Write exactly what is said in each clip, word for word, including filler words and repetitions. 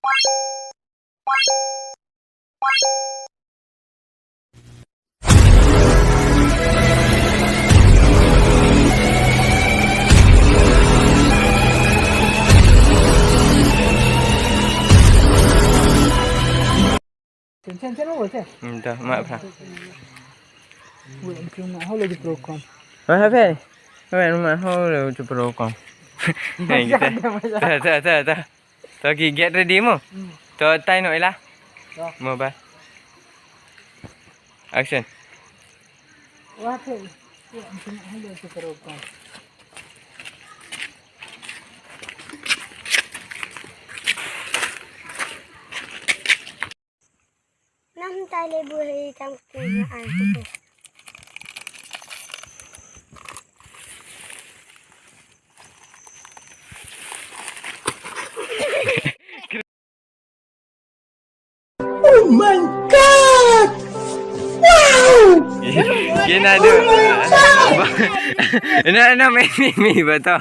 Sen, sen, sen, sen. Hmm, dah, mak apa? Weh, cuma hau lagi program. Apa? Apa, mak hau lagi program. Hai, kita. Dah, dah, dah, dah. Toki, get ready mo. Hmm. To, tai no ila. Ya. Mo ba. Action. Wah, tu. Ya, cuma hau lagi program. Nam tai le bu hei tang ku na ai ku. Oh my God! Wow! Gina do. Ina, ina, may, may, may ba to?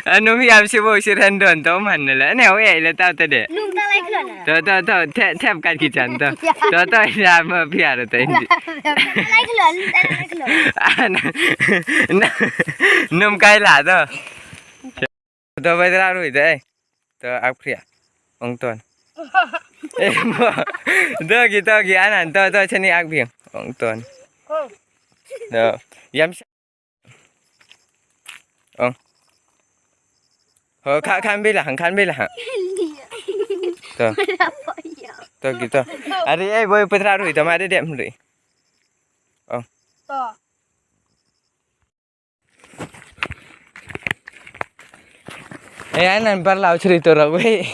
Ano, may absi mo si Rendon to, man nila. Ano, wait, ila tao to de. Nung talay ko na. To, to, to, te-, tep kat kichan to. To, to, ila mo piyara to, hindi. Talay ko na, talay ko na. Ano, na, num kaila to. To, ba, tara, ruy, to, eh. To, ak priya. Ong ton. Eh, mo. To, gi, to, gi, anan, to, to, chani ak biang. Ong ton. To, yam sa-, ong. Ho, ka, kan bila, kan bila. To. To, gi, to. Ari, eh, boy, patra ruy, to, ma de dem ruy. Ong. To. Eh, anan parlau cerita rak weh.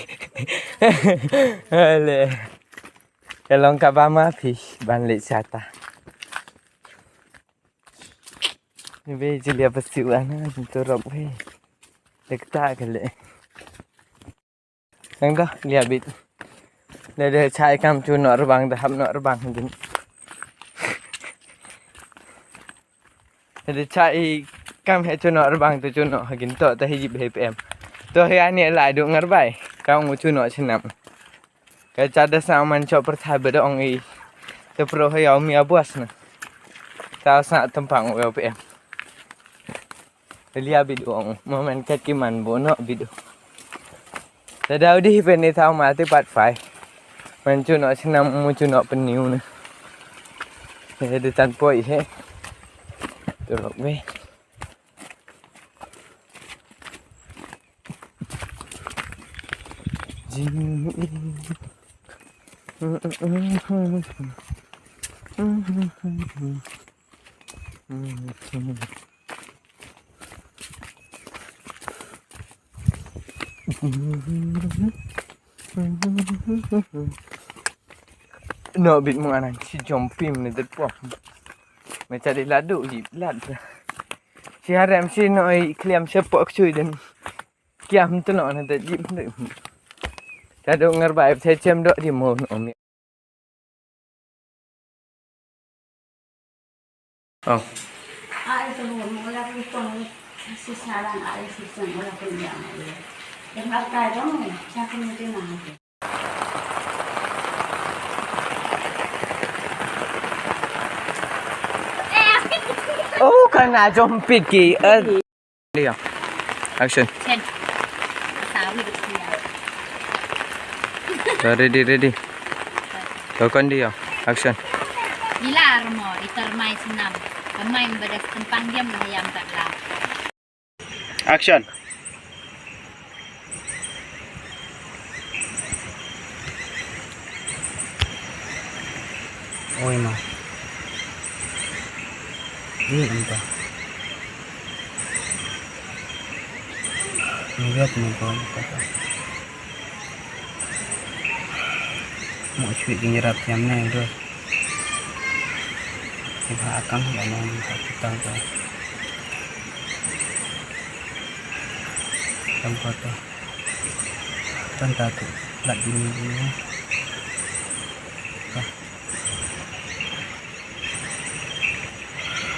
Ale. Kalong ka bama pi ban le chata. Ni be jili apa si anan cerita rak weh. Dekta kale. Nang dah, lihat bit. Dah, dah, chai kam chu nok rebang, dah hap nok rebang din. Dah chai kam he chu nok rebang tu chu nok hagin to, ta hijib he pem. To he ani lai du ngarbai. Kam ngu chu nok sinam. Ka cha da sa man chok perthai beda ong i. Te pro he yau mi abuas na. Ta sa tempang u pem. Lia bidu ong, momen kat ki man bo no bidu. Tadau di pen ni tau mati part five. Man chu no sinam mu chu no peniu ne. He de tan poi he. Turok be. Jing. No bit mu anan si jompi mene det po. Me cari ladu di lad. Si harem si no i kliam sepok chui den. Kiam tu no ne det jip de. Tadu ngarbai te cem do di mo no mi. Oh. Oh, kana jom piki. Eh. Ready, action. Chen. Sawi dia. So, ready, ready. Token dia. Action. Ila armo, itermai senam. Kemai bedas tempang diam lah yang tak lah. Action. Oi ma. Ini entah. Lihat ni kawan kata. Mau cuit di nyerap jam ni tu. Kita akan yang mau kita tu. Tempat tu. Tanta tu. Lat di ni.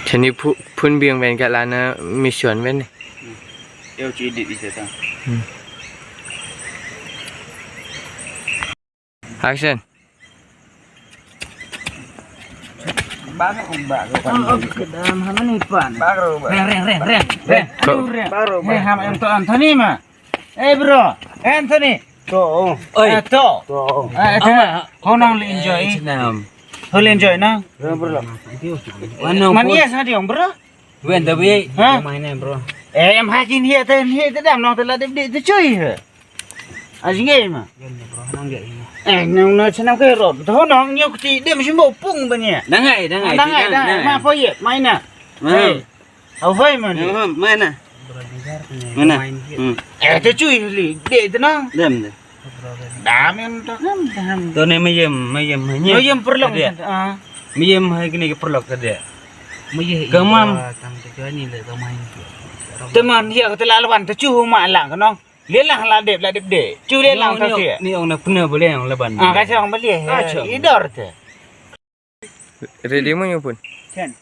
Chani phu-, phun biang ven ka lana mission ven ni. Hmm. Yo chi edit di ta. Hmm. Action. Baru, baru kan. Kedam hama ni pan. Baru, baru. Reng reng reng reng reng. Kok Aduh, reng. Baru, Hei, hama em to Anthony ma. Eh bro, Anthony. Tuh, Eh to. tuh. Eh to. Hau nang le enjoy. Nam. Hau le enjoy na. Belum perlu. Wano. Man iya sa diong bro. Wen tapi. Ha? Main bro. Eh em ha kin hia te hia te dam nong te la dep dep te chui he. Aji ngai ma. Bro, nang dia ini. Eh nong na chanam ke rot. To nong nyok ti dem shimbo pung ba nia. Nangai, nangai. Nangai nangai ma po ye mai na. Hei. Hau hoi ma ni. Mana? Mana? Hmm. Eh te chui li de te nong. Dem de. Dam em to kam dam. To ne mayem, mayem, mayem. Mayem perlok. Dia. Ah. Mayem hai kini ke perlok ke dia. Muyeh Gamam. Tang tu ni le gamai. Teman hia kata lawan te chu ma lang ke nong. Lia lang la dep la dep de. Chu lia lang ta Ni tia. Ni ong na pena boleh ong laban. Ah ka chong beli. Ah, chong. Idor te. Ready mo yung pun. Chen.